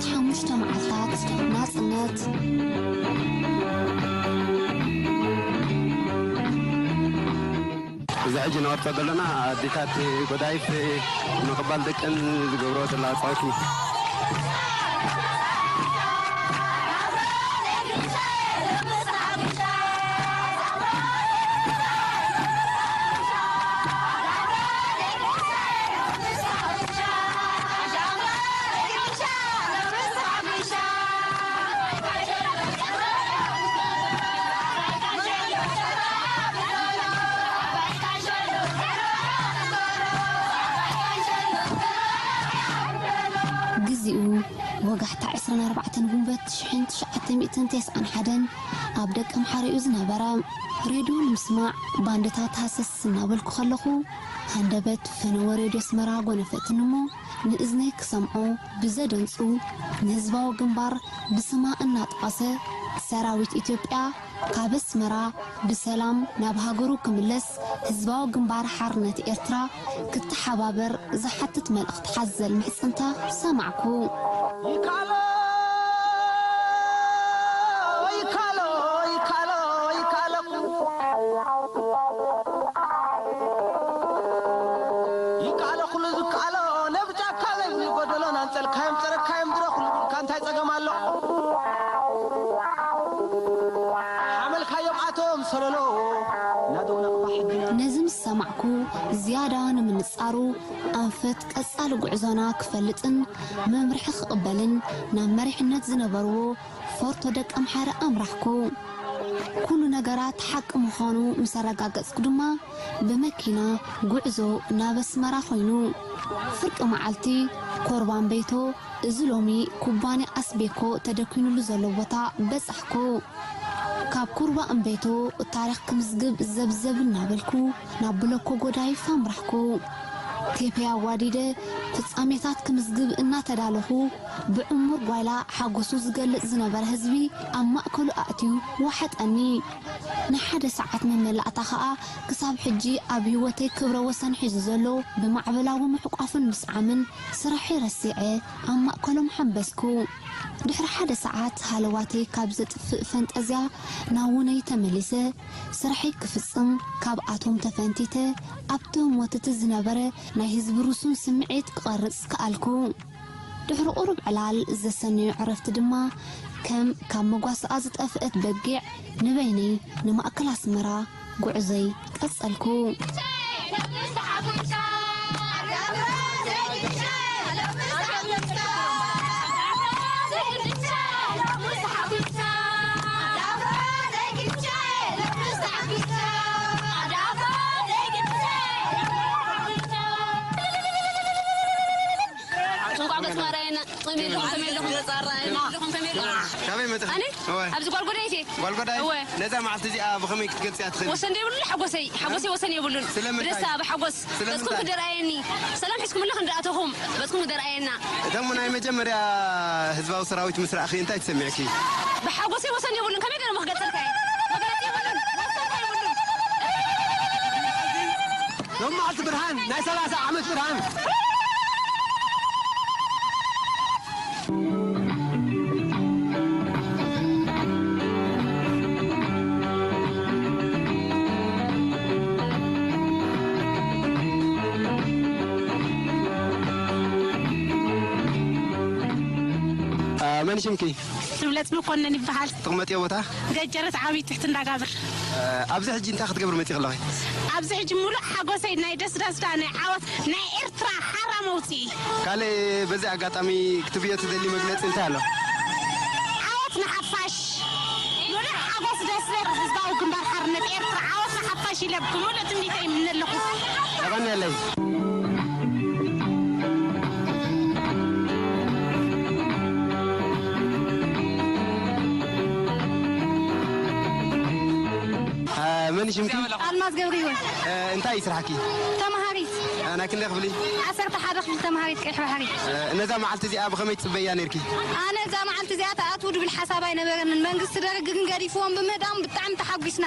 ሓሙሽተ መዓልታት ናጽነት። እዚ ሕጂ ንቐርጾ ዘለና ኣዴታት ጎዳይፍ ንምቕባል ደቀን ዝገብርኦ ዘለዋ ጻውቲ። ግዜኡ ወጋሕታ ዕስራን ኣርባዕተን ጉንበት ሽሕን ትሽዓተ ሚእትን ተስዓን ሓደን ኣብ ደቀ ኣምሓራ'ዩ ዝነበረ። ሬድዮ ንምስማዕ ባንድታት ሃሰስ እናበልኩ ከለኹ፣ ሃንደበት ፈነወ ሬድዮ ኣስመራ ጎነፈትኒ እሞ፣ ንእዝነይ ክሰምዖ ብዘደንጹ፣ ንህዝባዊ ግንባር ብስማ እናጠቐሰ፣ ሰራዊት ኢትዮጵያ ካብ ኣስመራ ብሰላም ናብ ሃገሩ ክምለስ ህዝባዊ ግንባር ሓርነት ኤርትራ ክተሓባበር ዝሓትት መልእኽቲ ሓዘል ምሕጽንታ ሰማዕኩ። ይካሎ፣ ይካሎ፣ ይካሎ፣ ይካሎ። ይካሎ ኩሉ ዝካሎ፣ ነብ ጫካ ዘይብሉ ጎደሎ፣ ናንጸልካዮም ጸረግካዮም ድረኽ፣ ኩሉ ብልካ እንታይ ጸገም ኣሎ? ሓመልካዮም ኣቶም ሰለሎ፣ ናደው ናቕፋ ሕድና። ነዚ ምስ ሰማዕኩ፣ ዝያዳ ንምንጻሩ፣ ኣንፈት ቀጻሊ ጉዕዞና ክፈልጥን መምርሒ ክቕበልን ናብ መሪሕነት ዝነበርዎ ፎርቶ ደቀምሓረ ኣምራሕኩ። ኩሉ ነገራት ሓቂ ምዃኑ ምስ ኣረጋገጽኩ ድማ፣ ብመኪና ጉዕዞ ናብ ኣስመራ ኮይኑ። ፍርቂ መዓልቲ ኮርባን ቤቶ፣ እዚ ሎሚ ኩባንያ ኣስቤኮ ተደኲኑሉ ዘሎ ቦታ በጻሕኩ። ካብ ኩርባ እምቤቶ ታሪኽ ክምዝግብ ዘብዘብ እናበልኩ ናብ ብለኮ ጎዳይፍ ኣምራሕኩ። ቴፔ ኣዋዲደ ፍጻሜታት ክምዝግብ እናተዳለኹ፣ ብዕሙር ጓይላ ሓጎሱ ዝገልጽ ዝነበረ ህዝቢ ኣብ ማእከሉ ኣእትዩ ወሓጠኒ። ንሓደ ሰዓት መመላእታ ኸኣ ክሳብ ሕጂ ኣብ ህይወተይ ክብረ ወሰን ሒዙ ዘሎ ብማዕበላዊ ምሕቋፍን ምስዓምን ስራሐይ ረሲዐ ኣብ ማእከሎም ሓንበስኩ። ድሕሪ ሓደ ሰዓት ሃለዋተይ ካብ ዘጥፍእ ፈንጠዝያ ናብ ውነይ ተመሊሰ። ስራሐይ ክፍጽም ካብኣቶም ተፈንቲተ ኣብቲ ህሞት እቲ ዝነበረ ናይ ህዝቢ ርሱን ስምዒት ክቐርጽ ከኣልኩ። ድሕሪ ቁሩብ ዕላል ዘሰነዮ ዕረፍቲ ድማ ከም ካብ መጓሰኣ ዝጠፍአት በጊዕ ንበይነይ ንማእከል ኣስመራ ጉዕዞይ ቀጸልኩ። እንኳዕ ገጽ ማርያና። ከመይ ኣለኹም? ከመይ ኣለኹም? ገጽ ኣርኣየና። ከመይ ኣለኹም? ከመይ ኣለኹም? ካበይ መጺእኺ? ኣነ? እወ። ኣብዚ ጓልጎዳይ እየ። ጓልጎዳይ? እወ። ነዛ መዓልቲ እዚኣ ብኸመይ ክትገልጽያ ትኽእሊ? ወሰን ዘይብሉ ሓጎሰይ። ሓጎሰይ ወሰን የብሉን። ስለምንታይ? ብደስታ፣ ብሓጎስ። ስለምንታይ? በትኩም ክደርኣየኒ። ሰላም ሒዝኩምልና ክንደኣተኹም። በትኩም ክደርኣየና። እቶም ናይ መጀመርያ ህዝባዊ ሰራዊት ምስ ረኣኺ እንታይ ተሰሚዕኪ? ብሓጎሰይ ወሰን የብሉን። ከመይ ገይረ ክገልጸልካ እየ? መግለጺ የብሉን። ወሰን የብሉን። ሎም መዓልቲ ብርሃን፣ ናይ ሰላሳ ዓመት ብርሃን። አ፣ መን ሽምኪ? ትብለጽ መኮነን ይበሃል። ትቕመጥዮ ቦታ? ገጀረት ዓብዪ ትሕቲ እንዳጋብር። አ፣ ኣብዚ ሕጂ እንታይ ክትገብሪ መጺኺ ኣለኺ? ኣብዚ ሕጂ ሙሉእ ሓጎሰይ ናይ ደስደስታ ናይ ዓወት ናይ ኤርትራ ሓራ መውጽኢ። ካልእ በዚ ኣጋጣሚ ክትብዮ ትደሊ መግለጺ እንታይ ኣሎ? ዓወት ንሓፋሽ። ሙሉእ ሓጎስ ደስደስ ህዝባዊ ግንባር ሓርነት ኤርትራ ዓወት ንሓፋሽ ኢለ ብሙሉእ ትምኒተይ ይምነ ኣለኹ። የቐንየለይ። አ፣ መን ሽምኪ? ኣልማዝ ገብረ ህይወት። አ፣ እንታይ እዩ ስራሕኪ? ተማሃሪት። አ፣ ናይ ክንደይ ክፍሊ? ዓሰርተ ሓደ ክፍሊ ተማሃሪት ቀይሕ ባሕሪ። አ፣ ነዛ መዓልቲ እዚኣ ብኸመይ ትጽበያ ነርኪ? ኣነ እዛ መዓልቲ እዚኣ ትኣትው ድብል ሓሳብ ኣይነበረንን። መንግስቲ ደርግ ግን ገዲፍዎም ብምህዳም ብጣዕሚ ተሓጒስና።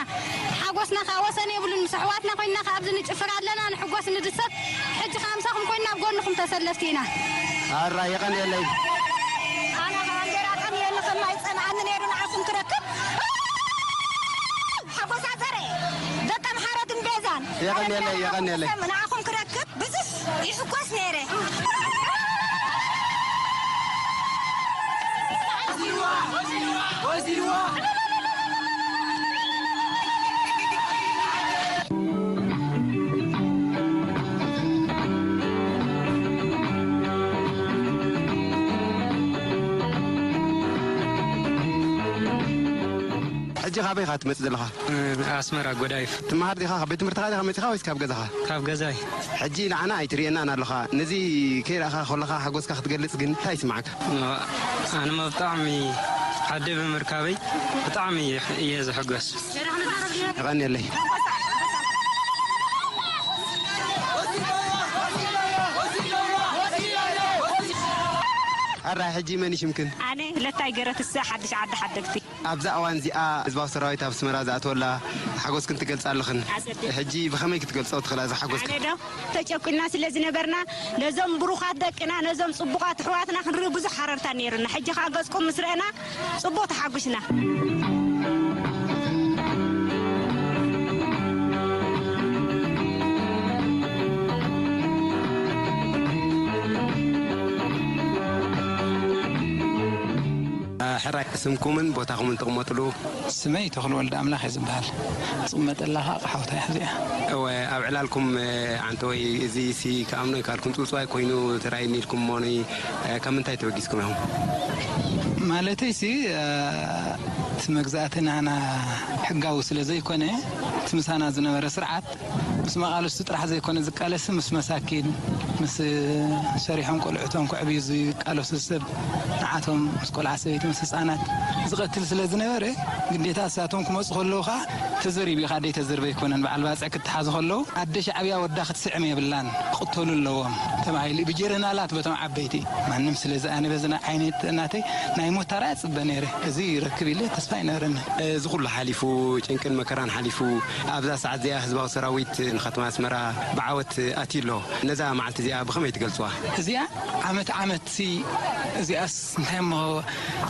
ሓጎስና ከኣ ወሰን የብሉን። ምስ ኣሕዋትና ኮይንና ከኣ ኣብዚ ንጭፍር ኣለና፣ ንሕጎስ፣ ንድሰት። ሕጂ ከኣ ምሳኹም ኮይንና ኣብ ጎንኹም ተሰለፍቲ ኢና። ኣራ የቐንየለይ። ኣይጸንዓኒ ነይሩ ንዓኹም ክረክብ። ሓጎሳ ዘረ ደቂ ኣምሓረትን ቤዛን። የቐንየለይ፣ የቐንየለይ። ንዓኹም ክረክብ ብዙሕ ይሕጎስ ነይረ። ሕጂ ካበይ ኢኻ ትመጽእ ዘለኻ? ኣስመራ ጎዳይፍ። ትመሃር ዲኻ? ካብ ቤት ትምህርትኻ ዲኻ መጺኻ ወይስ ካብ ገዛኻ? ካብ ገዛይ። ሕጂ ንዓና ኣይትርእየናን ኣለኻ። ነዚ ከይረኣኻ ከለኻ ሓጎስካ ክትገልጽ ግን እንታይ ይስምዓካ? ኣነማ ብጣዕሚ ዓደይ ብምርካበይ ብጣዕሚ እየ ዝሕጎስ። የቐንየለይ። ኣራ ሕጂ መን እዩ ሽምክን? ኣነ ለታይ ገረትሰ ሓድሽ ዓዲ ሓደግቲ። ኣብዛ እዋን እዚኣ ህዝባዊ ሰራዊት ኣብ ኣስመራ ዝኣተወላ ሓጎስክን ትገልጻ ኣለኽን። ኣሰደ። ሕጂ ብኸመይ ክትገልጾ ትኽእላ እዚ ሓጎስክን? ኣነ ዶ ተጨቁና ስለ ዝነበርና ነዞም ብሩኻት ደቅና ነዞም ጽቡቓት ኣሕዋትና ክንርኢ ብዙሕ ሃረርታ ነይሩና። ሕጂ ከኣ ገጽኩም ምስ ረኣና ጽቡቕ ተሓጒስና። ሕራይ ስምኩምን ቦታኹምን ትቕመጥሉ? ስመይ ተኽሉ ወልደ ኣምላኽ እየ ዝበሃል። ዝቕመጠላ ኸዓ ኣቕሓ ቦታ እያ እዚኣ። እወ፣ ኣብ ዕላልኩም፣ እ፣ ዓንተወይ፣ እዚ ሲ ክኣምኖ ኣይከኣልኩን፣ ጽውጽዋይ ኮይኑ ተራእዩኒ ኢልኩም እሞ፣ እ፣ ካብ ምንታይ ተበጊስኩም ኢኹም? ማለተይ ሲ፣ እ፣ እቲ መግዛእቲ ናና ሕጋዊ ስለ ዘይኮነ፣ እቲ ምሳና ዝነበረ ስርዓት ምስ መቓልስቱ ጥራሕ ዘይኮነ ዝቃለስ፣ ምስ መሳኪን፣ ምስ ሰሪሖም ቆልዑቶም ከዕብዩ ዝቃለሱ ሰብ፣ ንዓቶም ምስ ቆልዓ ሰበይቲ፣ ምስ ህፃናት ዝቐትል ስለ ዝነበረ፣ ግዴታ እሳቶም ክመፁ ከለዉ ከዓ ተዘሪቡ እዩ። ኣደይ ተዘርበ ኣይኮነን፣ በዓል ባፅዕ ክትሓዙ ከለዉ፣ ኣደ ሻዕብያ ወዳ ክትስዕም የብላን፣ ክቕተሉ ኣለዎም ተባሂሉ እዩ ብጀረናላት በቶም ዓበይቲ። ማንም ስለዚ ኣነ በዚ ዓይነይ ናተይ ናይ ሞት ታራ እፅበ ነይረ። እዚ ይረክብ ኢለ ተስፋ ኣይነበረንን። እዚ ኩሉ ሓሊፉ፣ ጭንቅን መከራን ሓሊፉ፣ ኣብዛ ሰዓት እዚኣ ህዝባዊ ሰራዊት ንከተማ ኣስመራ ብዓወት ኣትዩ ኣሎ። ነዛ መዓልቲ እዚኣ ብኸመይ ትገልጽዋ? እዚኣ ዓመት ዓመት ሲ፣ እዚኣስ እንታይ እሞ፣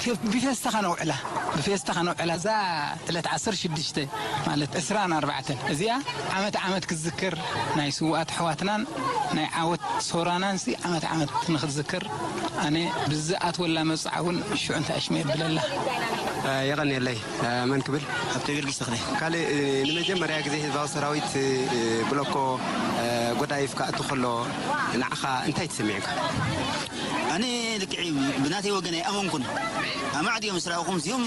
ፌ-፣ ብፌስታ ኸነውዕላ፣ ብፌስታ ኸነውዕላ። እዛ ዕለት ዓሰርተ ሽዱሽተ ማለት ዕስራን ኣርባዕተን እዚኣ ዓመት ዓመት ክትዝክር፣ ናይ ስውኣት ኣሕዋትናን ናይ ዓወት ሶራናን ሲ ዓመት ዓመት ንክትዝክር፣ ኣነ ብዝኣትወላ መብጽዓ እውን ሽዑ እንታይ ሽመ የብለላ። እ፣ የቐንየለይ። እ፣ መን ክብል? ሃብተ ጊዮርጊስ ተኽለ። ካልእ፣ እ፣ ንመጀመርያ ግዜ ህዝባዊ ሰራዊት፣ እ፣ ብሎኮ፣ እ፣ ጎዳይፍ ክኣቱ ከሎ ንዓኻ እንታይ ተሰሚዑካ? ኣነ ልክዕ እዩ፣ ብናተይ ወገን ኣይኣመንኩን። ኣማዕ ድዮም ምስ ረኣኹም እዚኦም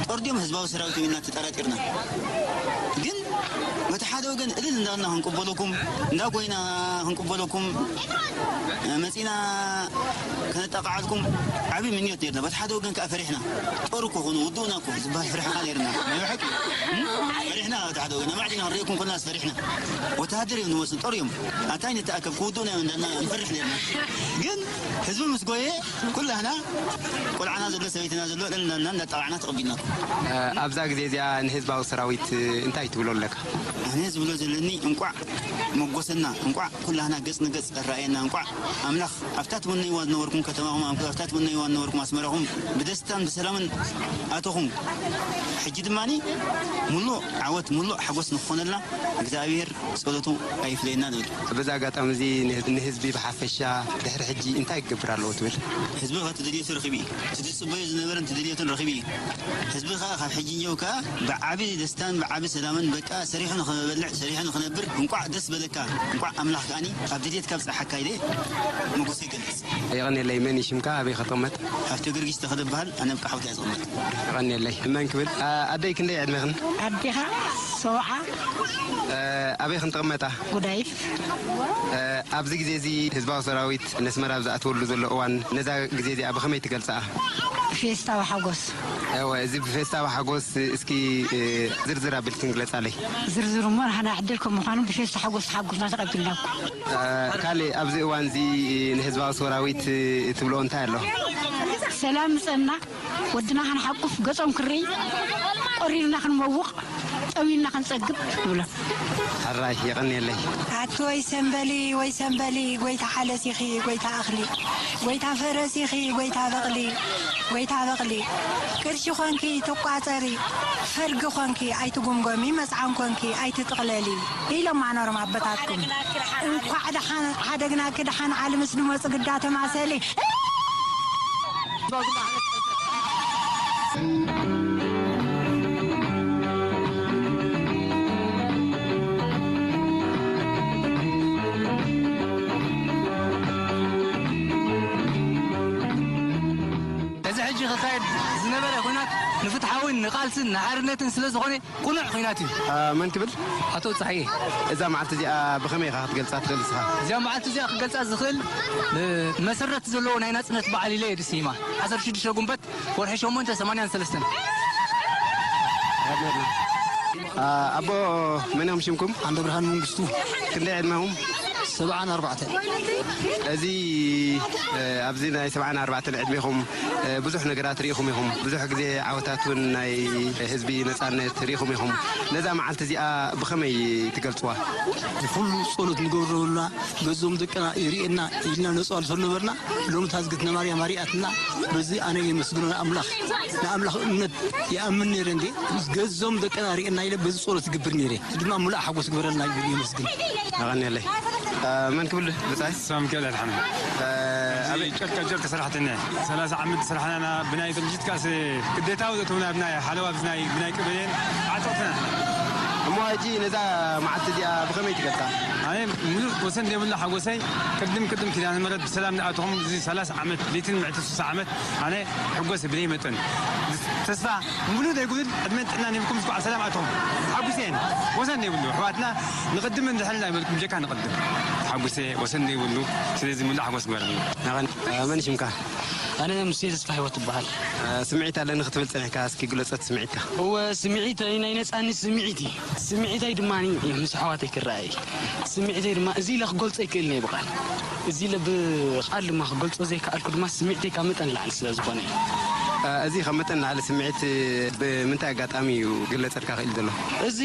ጦር ድዮም ህዝባዊ ሰራዊት እዮም ኢልና ተጠራጢርና። ግን በቲ ሓደ ወገን እልል እንዳልና ክንቅበለኩም፣ እንዳጎይና ክንቅበለኩም፣ መጺና ከነጣቕዓልኩም ዓቢ ምንዮት ነርና። በቲ ሓደ ወገን ከኣ ፈሪሕና። ጦር እኮ ኾኑ፣ ውድኡና እኮ ዝበሃል ፍርሒ ከኣ ነርና። ናይ ብሓቂ፣ እም? ፈሪሕና በቲ ሓደ ወገን። ኣማዕዲና ክንርእየኩም ከለናስ ፈሪሕና። ወተሃደር እዮም ንመስል፣ ጦር እዮም። ኣታይ ንተኣከብ፣ ክውድኡና እዮም እንዳልና ንፈርሕ ነርና። ግን ህዝቢ ምስ ጎየ፣ ኩላህና፣ ቆልዓና ዘሎ፣ ሰበይትና ዘሎ፣ እልል እንዳልና እንዳጣቕዕና ተቐቢልናኩም። እ፣ ኣብዛ ግዜ እዚኣ ንህዝባዊ ሰራዊት እንታይ ትብሎ ኣለካ? ኣነ ዝብሎ ዘለኒ እንቋዕ መጎሰና፣ እንቋዕ ኩላህና ገጽ ንገጽ ኣረኣየና፣ እንቋዕ ኣምላኽ ኣብታ ትምነይዋ ዝነበርኩም ከተማኹም፣ ኣብ-፣ ኣብታ ትምነይዋ ዝነበርኩም ኣስመራኹም ብደስታን ብሰላምን ኣተኹም። ሕጂ ድማኒ ምሉእ ዓወት፣ ምሉእ ሓጎስ ንክኾነልና እግዚኣብሔር ጸሎቱ ኣይፍለየና ንብል። በዚ ኣጋጣሚ እዚ ንህ-፣ ንህዝቢ ብሓፈሻ ድሕሪ ሕጂ እንታይ ክገብር ኣለዎ ትብል? ህዝቢ ከኣ ትደልዮ ረኺቡ እዩ። እቲ ዝጽበዮ ዝነበረን ትደልዮትን ረኺቡ እዩ። ህዝቢ ከኣ ካብ ሕጂ ንየው ከኣ ብዓቢ ደስታን ብዓቢ ሰላምን በቃ ሰሪሑ ንኽበልዕ፣ ሰሪሑ ንኽነብር እንቋዕ ደስ በለካ። እንቋዕ ኣምላኽ ከኣኒ ኣብ ድሌትካ ኣብጽሓካ ኢለ መጎሰ ይገልጽ። የቐንየለይ። መን እዩ ሽምካ? ኣበይ ኸ ትቕመጥ? ሃብተ ጊዮርጊስ ተኽለ እበሃል። ኣነ ኣብ ቃሓውት እየ ዝቕመጥ። የቐንየለይ። መን ክብል? ኣ-፣ ኣደይ ክንደይ ዕድሜኽን? ኣዴኻ ሰብዓ። እ፣ ኣበይ ኽን ትቕመጣ? ጉዳይፍ። እ፣ ኣብዚ ግዜ እዚ ህዝባዊ ሰራዊት ነስመራ ኣብ ዝኣትወሉ ዘሎ እዋን፣ ነዛ ግዜ እዚኣ ብኸመይ ትገልጻ? ብፌስታ ወሓጎስ። እወ፣ እዚ ብፌስታ ወሓጎስ እስኪ፣ እ፣ ዝርዝር ኣቢልክን ግለጻለይ። ዝርዝር እሞ ንሕና ዕድል ከም ምዃኑ ብፌስታ ሓጎስ ተሓጉስና ተቐቢልናኩም። እ፣ ካልእ ኣብዚ እዋን እዚ ንህዝባዊ ሰራዊት ትብልኦ እንታይ ኣሎ? ሰላም ምጸና፣ ወድና ክንሓቁፍ፣ ገጾም ክርኢ፣ ቆሪርና ክንመውቕ፣ ጠው ኢልና ክንጸግብ ንብሎ። ሕራይ የቐንየለይ። ኣቲ ወይ ሰምበሊ፣ ወይ ሰምበሊ፣ ጎይታ ሓለስ ኢኺ፣ ጎይታ እኽሊ፣ ጎይታ ፈረስ ኢኺ፣ ጎይታ በቕሊ፣ ጎይታ በቕሊ። ቅርሺ ኾንኪ ትቋጸሪ፣ ፈልጊ ኾንኪ ኣይትጉምጎሚ፣ መጽዓን ኮንኪ ኣይትጥቕለሊ ኢሎማ ነሮም ኣቦታትኩም። እንኳዕ ደሓን ሓደግናኪ፣ ደሓን ዓሊ ምስ ድመጹ ግዳ ተማሰሊ። እዚ ሕጂ ክካየድ ዝነበረ ኲናት ንፍትሓዊን ንቓልስን ንሓርነትን ስለ ዝኾነ ቅኑዕ ኲናት እዩ። አ፣ መን ትብል? ኣቶ ጸሃየ። እዛ መዓልቲ እዚኣ ብኸመይ ኢኻ ክትገልጻ ትኽእል ንስኻ? እዚኣ መዓልቲ እዚኣ ክገልጻ ዝኽእል፣ እ፣ መሰረት ዘለዎ ናይ ናጽነት በዓል ኢለ እየ ዝስይማ። ዓሰርተ ሽዱሽተ ጉንበት ወርሒ ሸሞንተ ሰማንያን ሰለስተን። አ፣ ኣቦ መን እዮም ሽምኩም? ዓንደ ብርሃን መንግስቱ። ክንደይ ዕድመኹም? ሰብዓን ኣርባዕተን። እዚ፣ እ፣ ኣብዚ ናይ ሰብዓን ኣርባዕተን ዕድሜኹም፣ እ፣ ብዙሕ ነገራት ርኢኹም ኢኹም። ብዙሕ ግዜ ዓወታት እውን ናይ ህዝቢ ነጻነት ርኢኹም ኢኹም። ነዛ መዓልቲ እዚኣ ብኸመይ ትገልጽዋ? ኩሉ ጸሎት ንገብረሉና፣ ገዞም ደቅና ይርእየና ኢልና ነጸዋል ተሎ ነበርና። ሎሚ ታዝግት ነማርያም ኣሪኣትና። በዚ ኣነ የመስግኖ ንኣምላኽ። ንኣምላኽ እምነት ይኣምን ነይረ እንዴ፣ ገዞም ደቅና ርእየና ኢለ በዚ ጸሎት ይገብር ነይረ። ድማ ሙሉእ ሓጎስ ግበረልና ይብል የመስግን። ኣቐንየለይ። እ፣ መን ክብል ብጻይ? ሳምከል ኣድሓነ። እ፣ ኣብዚ ኣበይ? ጨርቃ ጨርቂ ሰራሕተኛ። ሰላሳ ዓመት ሰራሕና ብናይ ድርጅት ካስ ግዴታ ዘእተውና ብናይ ሓለዋ ብናይ፣ ብናይ ቀበሌን ኣዕጠቕትና። እሞ ሕጂ ነዛ መዓልቲ እዚኣ ብኸመይ ትገልጻ? ኣነ ሙሉእ ወሰን ዘይብሉ ሓጎሰይ ቅድም ቅድም ኪዳነ ምሕረት ብሰላም ንኣትኹም እዚ ሰላሳ ዓመት ሌትን ምዕቲ ስሳ ዓመት ኣነ ሕጎስ ብለይ መጠን ተስፋ ሙሉእ ዘይጉድል ዕድመን ጥዕናን ሂብኩም እስኳዕ ሰላም ኣትኹም። ሓጉሰ እየን። ወሰን ዘይብሉ። ኣሕዋትና ንቕድም እንድሕር ኢና ይበልኩም፣ ጀካ ንቕድም። ሓጉሰ ወሰን ዘይብሉ። ስለዚ ሙሉእ ሓጎስ ግበረልና። ናቐን-፣ መን ሽምካ? ኣነ ሙሴ ተስፋ ህይወት እበሃል። ስምዒት ኣለኒ ክትብል ጸኒሕካ፣ እስኪ ግለጾ እቲ ስምዒትካ። እወ፣ ስምዒተይ ናይ ነጻነት ስምዒት እዩ። ስምዒተይ ድማ ምስ ኣሕዋተይ ክረኣይ። ስምዒተይ ድማ እዚ ኢለ ክገልጾ ኣይክእልን እየ ብቓል። እዚ ኢለ ብቓል ድማ ክገልጾ ዘይከኣልኩ ድማ ስምዒተይ ካብ መጠን ንላዕሊ ስለ ዝኾነ እዩ። እ፣ እዚ ካብ መጠን ንላዕሊ ስምዒት ብምንታይ ኣጋጣሚ እዩ ክግለጸልካ ክእል ዘሎ? እዚ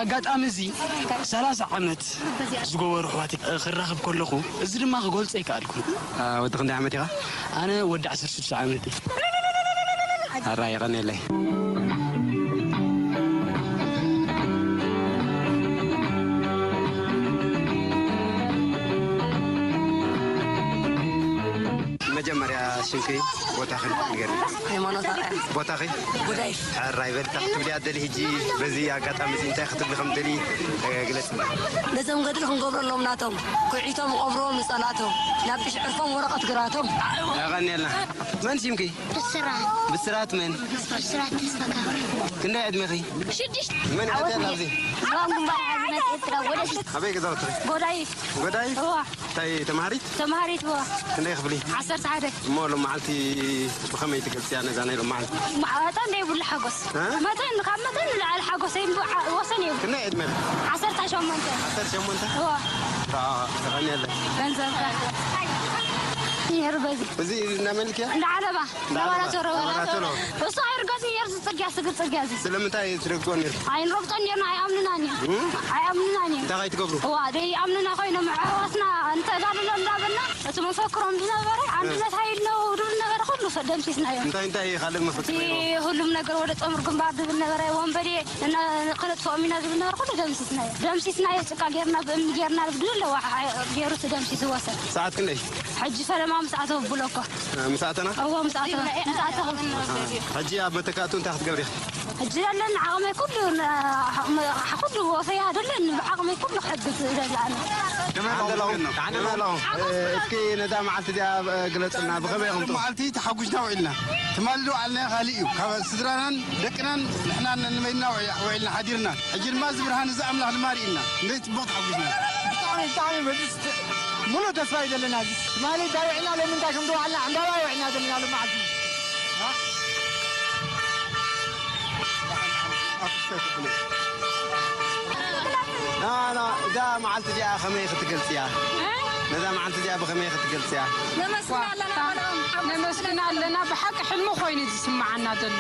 ኣጋጣሚ እዚ ሰላሳ ዓመት ዝገበሩ ኣሕዋተይ ክራኸብ ከለኹ፣ እዚ ድማ ክገልጾ ኣይከኣልኩን። እ፣ ወዲ ክንደይ ዓመት ኢኻ? ኣነ ወዲ ዓሰርተ ሽዱሽተ ዓመት እየ። ኣራ የቐንየለይ። መጀመርያ ሽምኪ ቦታኽን ንገርኒ። ሃይማኖት ኣርኣያ። ቦታኺ? ጉዳይፍ። ሕራይ በል፣ እንታይ ክትብሊ ኣደሊ ሕጂ በዚ ኣጋጣሚ እዚ እንታይ ክትብሊ ከም ደሊ፣ እ፣ ግለጽ። ነዞም ገድሊ ክንገብረሎም ናቶም፣ ኩዒቶም ቀብርዎም ንጸላቶም፣ ናብ ጢሽ ዕርፎም ወረቐት ግራቶም። የቐንየልና። መን ሽምኪ? ብስራት። ብስራት መን? ብስራት ተስፋ ካብሪ። ክንደይ ዕድሜኺ? ሽዱሽተ። መን ዓወት እያ ኣብዚ? እዋን ግንባር ሓርነት ኤርትራ ወደፊት። ኣበይ ገዛውትኺ? ጎዳይፍ። ጎዳይፍ? እዋ። እንታይ ተማሃሪት? ተማሃሪት እዋ። ክንደይ ክፍሊ? ዓሰርተ ሓደ። እሞ ሎም መዓልቲ ብኸመይ ትገልጽያ ነዛ ናይ ሎም መዓልቲ? መ-፣ መጠን ዘይብሉ ሓጎስ። እ? መጠን፣ ካብ መጠን ንላዕሊ ሓጎሰይ እምበር ዓ-፣ ወሰን የብሉ። ክንደይ ዕድመ? ዓሰርተ ሸሞንተ። ዓሰርተ ሸሞንተ? እዋ። ታ-፣ ተቐንየለ። ገንዘብካ። ይህር በዚ። እዚ እናመልክያ? እንዳ ዓለባ። ላባላቶሮ። ላባላቶሮ። እሱ ኣይርገጽን ነይሩ፣ እዚ ጽርግያ፣ ስግር ጽርግያ እዚ። ስለምንታይ ትረግጾ ነይሩ? ኣይንረግጾን ነይርና፣ ኣይኣምኑናን እዮም። እም? ኣይኣምኑናን እዮም። እንታይ ከይትገብሩ? እዋ፣ ደይ ኣምኑና ኮይኖም፣ ኣሕዋትና እንተጋድሎ እንዳበልና፣ እቲ መፈክሮም ዝነበረ፣ እ። ኣንድነት ሃይል ነው ድብል ነበረ፣ ኩሉ ፈ-፣ ደምሲስናዮ። እንታይ፣ እንታይ ካልእ መፈክር እቲ ነይሩ? ሁሉም ነገር ወደ ጥሙር ግንባር ድብል ነበረ፣ ወንበዴ እና ከነጥፍኦም ኢና ድብል ነበረ፣ ኩሉ ደምሲስናዮ። ደምሲስናዮ፣ ጭቃ ጌርና፣ ብእምኒ ጌርና፣ ብድለዋ፣ ገይሩ እቲ ደምሲስ ዝወሰድ። ሰዓት ክንደይ? ሕጂ ፈለማ ምስ ኣተው ብሎ እኮ። እ፣ ምስ ኣተና? እዎ፣ ምስ ኣተና። ምስ ኣተኹም። ሕጂ ኣብ መተካእቱ እንታይ ክትገብሪ ኢኺ? ሕጂ ዘለኒ ዓቕመይ ኩሉ፣ ን-፣ ዓቕመ-፣ ኩሉ ወፈያ ዘለኒ ብዓቕመይ ኩሉ ክሕግዝ እደሊ ኣነ። ከመይ ኣለኹም? ከመይ ኣለኹም? እ፣ እስኪ ነዛ መዓልቲ እዚኣ፣ እ፣ ግለጹልና። ብኸመይ ኢኹም ትብሉ? መዓልቲ ተሓጒስና ውዒልና። ትማሊ ዝወዓልናዮ ካልእ እዩ። ካብ ስድራናን ደቅናን ንሕናን ንበይንና ውዒ-፣ ውዒልና ሓዲርና። ሕጂ ድማ እዚ ብርሃን እዚ ኣምላኽ ድማ ርኢና። ክንደይ ጽቡቕ ተሓጒስና። ብጣዕሚ፣ ብጣዕሚ በዚ ሙሉእ ተስፋ እዩ ዘለና። እዚ ትማሊ እንታይ ውዒልና፣ ሎሚ እንታይ ከም ዝወዓልና፣ ዕምባባ ውዒልና ዘለና ሎሚ መዓልቲ። ና፣ ና፣ እዛ መዓልቲ እዚኣ ከመይ ክትገልጽያ? ነዛ መዓልቲ እዚኣ ብኸመይ ክትገልጽያ? ነመስግን ኣለና። ነመስግን ኣለና። ብሓቂ ሕልሚ ኮይኑ ዝስምዓና ዘሎ።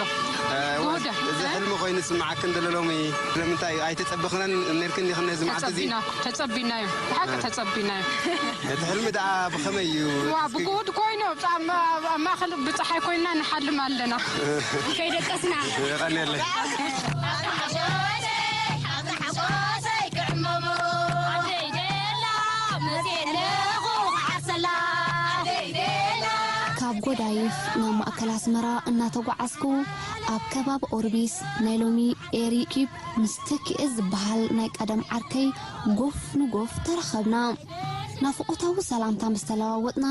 እዚ ሕልሚ ኮይኑ ዝስምዓክን ዘሎ ሎሚ ስለምንታይ ኣይተጸበኽናን ነርክን ዲኽን ነዚ መዓልቲ እዚ? ተጸቢና ተጸቢናዮ። ብሓቂ ተጸቢናዮ። እቲ ሕልሚ ደኣ ብኸመይ እዩ? ዋ ብጉድ ኮይኑ ኣብ ማእኸል ብፀሓይ ኮይና ንሓልም ኣለና። ከይደቀስና። የቐንየለይ። ካብ ጎዳይፍ ናብ ማእከል ኣስመራ እናተጓዓዝኩ ኣብ ከባቢ ኦርቢስ ናይ ሎሚ ኤሪ ኪብ ምስ ተኪኤ ዝበሃል ናይ ቀደም ዓርከይ ጎፍ ንጎፍ ተራኸብና። ናፍቖታዊ ሰላምታ ምስ ተለዋወጥና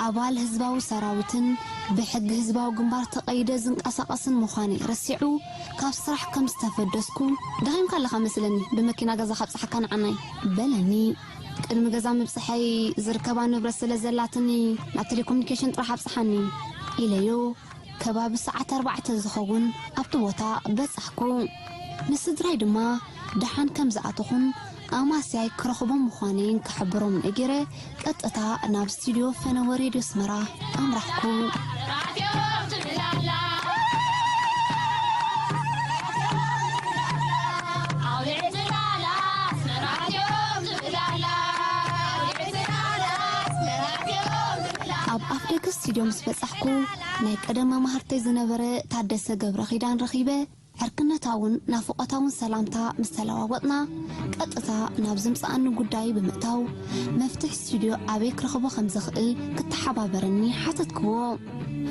ኣባል ህዝባዊ ሰራዊትን ብሕጊ ህዝባዊ ግንባር ተቐይደ ዝንቀሳቐስን ምዃነይ ረሲዑ ካብ ስራሕ ከም ዝተፈደስኩ ደኺምካ ኣለኻ መስለኒ ብመኪና ገዛ ካብጽሓካ ንዓናይ በለኒ። ቅድሚ ገዛ ምብጽሐይ ዝርከባ ንብረት ስለ ዘላትኒ ናብ ቴሌኮሙኒኬሽን ጥራሕ ኣብጽሓኒ ኢለዮ። ከባቢ ሰዓት ኣርባዕተ ዝኸውን ኣብቲ ቦታ በጻሕኩ። ንስድራይ ድማ ደሓን ከም ዝኣተኹን ኣማስያይ ክረኽቦም ምዃነይን ክሕብሮም ነጊረ ቀጥታ ናብ ስቱድዮ ፈነወ ሬድዮ ኣስመራ ኣምራሕኩ። ኣብ ኣፍደገ ስቱድዮ ምስ በጻሕኩ ናይ ቀደም መማህርተይ ዝነበረ ታደሰ ገብረኺዳን ረኺበ ዕርክነታውን ናፍቖታውን ሰላምታ ምስ ተለዋወጥና ቀጥታ ናብ ዘምጽኣኒ ጉዳይ ብምእታው መፍትሕ ስቱድዮ ኣበይ ክረኽቦ ከም ዝኽእል ክተሓባበረኒ ሓተትክዎ።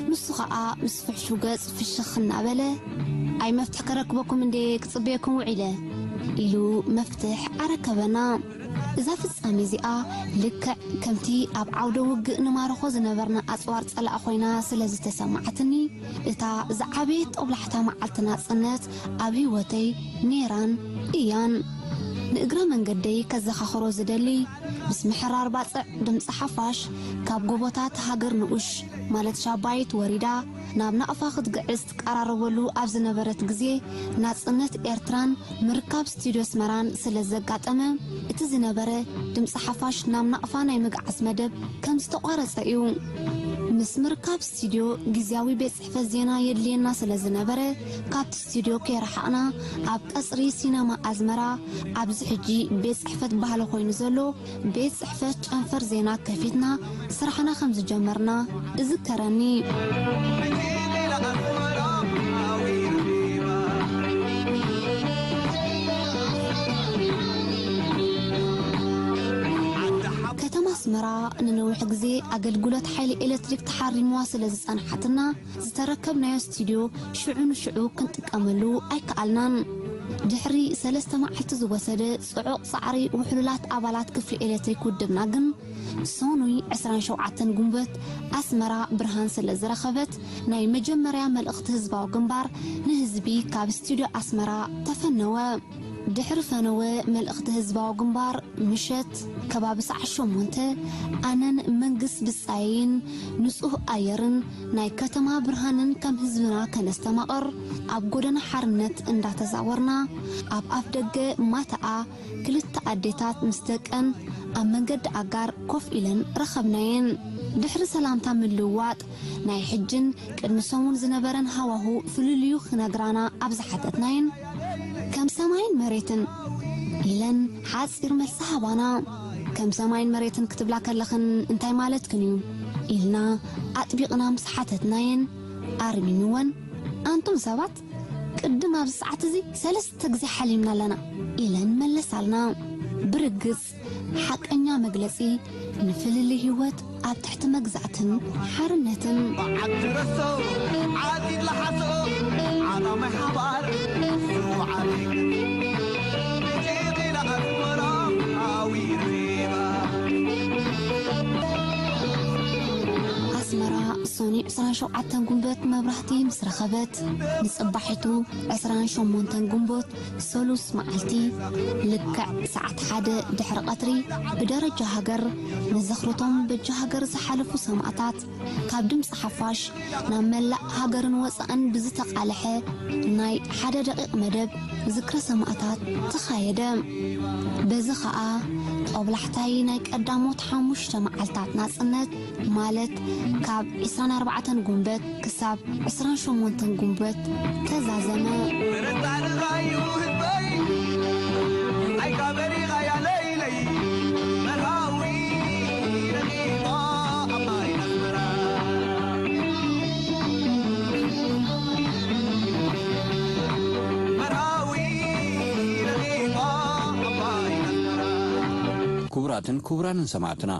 ንሱ ኸኣ ምስ ፍሕሹ ገጽ ፍሽኽ እናበለ ኣይ መፍትሕ ከረክበኩም እንዴ ክጽበየኩም ውዒለ ኢሉ መፍትሕ ኣረከበና። እዛ ፍጻሜ እዚኣ ልክዕ ከምቲ ኣብ ዓውደ ውግእ ንማርኾ ዝነበርና ኣጽዋር ጸላኢ ኮይና ስለ ዝተሰማዓትኒ እታ ዝዓበየት ጦብላሕታ መዓልቲ ናጽነት ኣብ ህይወተይ ኔራን እያን። ንእግረ መንገደይ ከዘኻኽሮ ዝደሊ ምስ ምሕራር ባጽዕ ድምጺ ሓፋሽ ካብ ጎቦታት ሃገር ንኡሽ ማለት ሻባይት ወሪዳ ናብ ናቕፋ ክትግዕዝ ትቀራረበሉ ኣብ ዝነበረት ግዜ ናጽነት ኤርትራን ምርካብ ስቱድዮ ኣስመራን ስለ ዘጋጠመ እቲ ዝነበረ ድምጺ ሓፋሽ ናብ ናቕፋ ናይ ምግዓዝ መደብ ከም ዝተቋረጸ እዩ። ምስ ምርካብ ስቱድዮ ግዝያዊ ቤት ጽሕፈት ዜና የድልየና ስለ ዝነበረ ካብቲ ስቱድዮ ከይረሓቕና ኣብ ቀጽሪ ሲነማ ኣዝመራ ኣብዚ ሕጂ ቤት ጽሕፈት ባህሊ ኮይኑ ዘሎ ቤት ጽሕፈት ጨንፈር ዜና ከፊትና ስራሕና ከም ዝጀመርና እዝከረኒ። ከተማ ኣስመራ ንነዊሕ ግዜ ኣገልግሎት ሓይሊ ኤሌክትሪክ ተሓሪምዋ ስለ ዝጸንሓትና ዝተረከብናዮ ስቱድዮ ሽዑ ንሽዑ ክንጥቀመሉ ኣይከኣልናን። ድሕሪ ሰለስተ መዓልቲ ዝወሰደ ጽዑቕ ጻዕሪ ውሕሉላት ኣባላት ክፍሊ ኤሌክትሪክ ውድብና ግን ሰኑይ ዕስራን ሸውዓተን ጉንበት ኣስመራ ብርሃን ስለ ዝረኸበት ናይ መጀመርያ መልእኽቲ ህዝባዊ ግንባር ንህዝቢ ካብ ስቱድዮ ኣስመራ ተፈነወ። ድሕሪ ፈነወ መልእኽቲ ህዝባዊ ግንባር ምሸት ከባቢ ሰዓት ሸሞንተ ኣነን መንግስ ብጻየይን ንጹህ ኣየርን ናይ ከተማ ብርሃንን ከም ህዝብና ከነስተማቕር ኣብ ጎደና ሓርነት እንዳተዛወርና ኣብ ኣፍ ደገ ማተኣ ክልተ ኣዴታት ምስ ደቀን ኣብ መንገዲ ኣጋር ኮፍ ኢለን ረኸብናየን። ድሕሪ ሰላምታ ምልውዋጥ ናይ ሕጅን ቅድሚ ሰሙን ዝነበረን ሃዋሁ ፍልልዩ ክነግራና ኣብ ዝሓተትናየን ከም ሰማይን መሬትን ኢለን ሓጺር መልሲ ሃባና። ከም ሰማይን መሬትን ክትብላ ከለኽን እንታይ ማለትክን እዩ ኢልና ኣጥቢቕና ምስ ሓተትናየን ኣርሚምወን ኣንቱም ሰባት ቅድም ኣብዚ ሰዓት እዚ ሰለስተ ግዜ ሓሊምና ኣለና ኢለን መለሳልና። ብርግጽ ሓቀኛ መግለጺ ንፍልልይ ህይወት ኣብ ትሕቲ መግዛእትን ሓርነትን። ኣስመራ ሰኑይ ዕስራን ሸውዓተን ጉንበት መብራህቲ ምስ ረኸበት ንጽባሒቱ ዕስራን ሸሞንተን ጉንቦት ሰሉስ መዓልቲ ልክዕ ሰዓት ሓደ ድሕሪ ቀትሪ ብደረጃ ሃገር ንዝኽርቶም በጃ ሃገር ዝሓለፉ ሰማእታት ካብ ድምፂ ሓፋሽ ናብ መላእ ሃገርን ወፃእን ብዝተቓልሐ ናይ ሓደ ደቂቕ መደብ ዝክረ ሰማእታት ተኻየደ። በዚ ኸኣ ጦብላሕታይ ናይ ቀዳሞት ሓሙሽተ መዓልታት ናጽነት፣ ማለት ካብ ዕስራን ኣርባዕተን ጉንበት ክሳብ ዕስራን ሸሞንተን ጉንበት ተዛዘመ። ክቡራትን ክቡራንን ሰማዕትና፣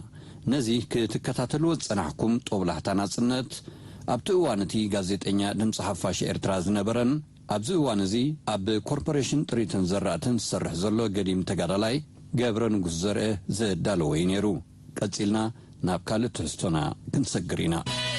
ነዚ ክትከታተልዎ ዝጸናሕኩም ጦብላሕታ ናጽነት፣ ኣብቲ እዋን እቲ ጋዜጠኛ ድምጺ ሓፋሽ ኤርትራ ዝነበረን ኣብዚ እዋን እዚ ኣብ ኮርፖሬሽን ጥሪትን ዘራእትን ዝሰርሕ ዘሎ ገዲም ተጋዳላይ ገብረ ንጉስ ዘርአ ዘዳለዎ እዩ ነይሩ። ቀጺልና ናብ ካልእ ትሕዝቶና ክንሰግር ኢና።